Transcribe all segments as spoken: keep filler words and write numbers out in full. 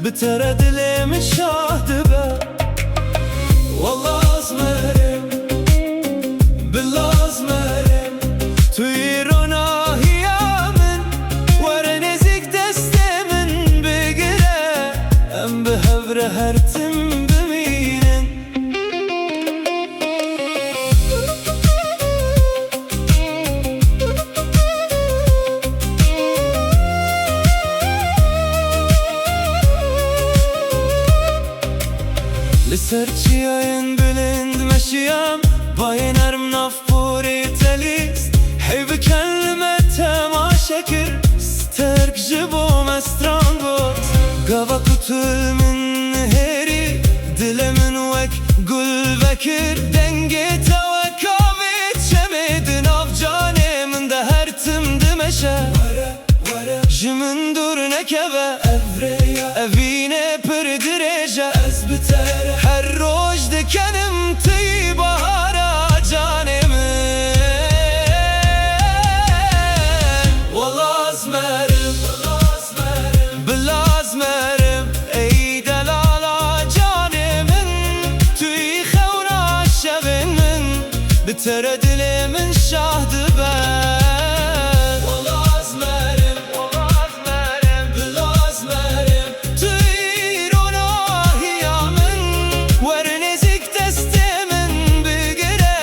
Bi te re dilê min şah dibe. Wela ez merim, bila ez merim. Tu yî ronahiya min. Were nêzîk destê min bigire. Em bi hev re her tim bimînin. Li ser çiyayên bilind meşiyam, bayê nerm nav porê te lîst. Hey bi kelme temaşe kir, sterk ji bo me stran got. Gava ku tu li min nihêrî, dilê min wek gul vekir. Dengê te wek avê çemê di nav canê min de her tim dimeşe. Ji min dûr nekeve. Evînê pir dirêj e. Ez bi te re her roj dikenim, tu yî bahara canê min. Wela ez merim, bila ez merim. Ey delala canê min, tu yî xewna şevên min. Bi te re dilê min şah dibe. Wela ez merim, wela ez merim, bila ez merim. Tu yî ronahiya min. Were nêzîk destê min bigire.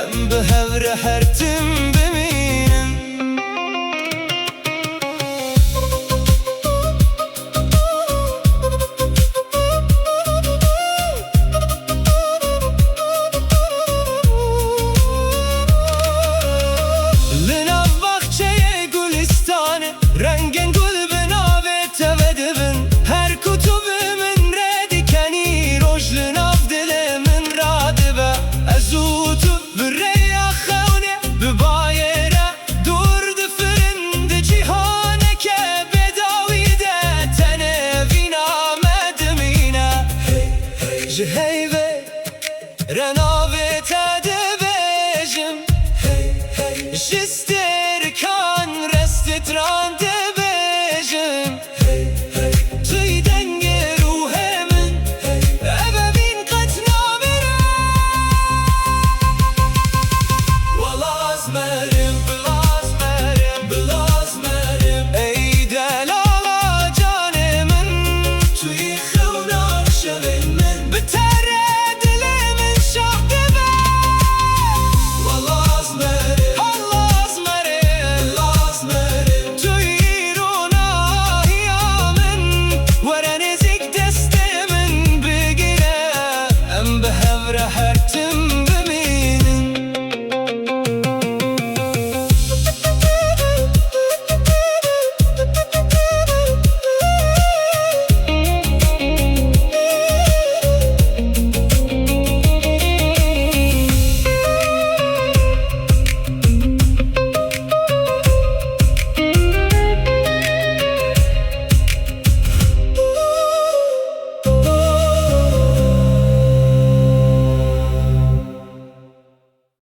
Em bi hev re her tim bimînin. Li nav baxçeyê gulîstanê, rengên gul bi navê te vedibin. Her ku tu bi min re dikenî, roj li nav dilê min radibe. Ez û tu bi rêya xewnê, bi bayê re dûr difirin. Di cîhaneke bêdawî de tenê vîna me dimîne. Ji